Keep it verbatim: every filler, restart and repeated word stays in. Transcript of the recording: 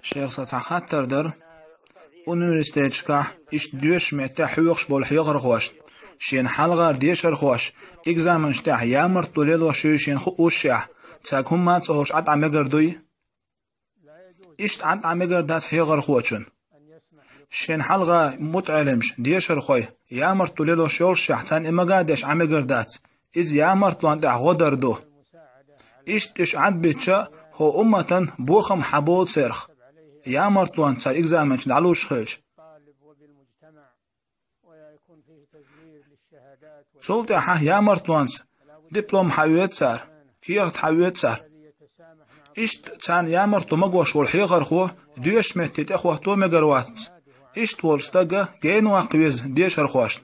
Шайх, са цхьа хаттар дара университеташкахь, иштта доьшучу меттехь хьоьхуш болу хьехархошна, шена хьалхара дешархоша экзаменаш тӀехь ямартло лелош ю шена хуушшехь, цаьрга хӀумма а ца олуш Ӏад Ӏан мегар дуй? Иштта Ӏад Ӏан мегар дац хьехархочун. Шена хьалха мутаӀеллимаш, дешархой, ямартло лелош йолушшехь, царна и мага а деш Ӏан мегар дац. Иза ямартлонна тӀехь гӀо дар ду. Иштта уьш Ӏад бича, хӀокху умматан бохам хьаболу церах, ямартлонна цара экзаменаш дӀалуш хилча. Цул тӀаьхьа ямартлонца диплом хьаоьцу цара, кехат хьаоьцу цара. Иштта царна ямартло магош волу хьехархо доьшучу метте тӀехӀотто мегар вац. Иштта волу стага генаваккха веза дешархошна.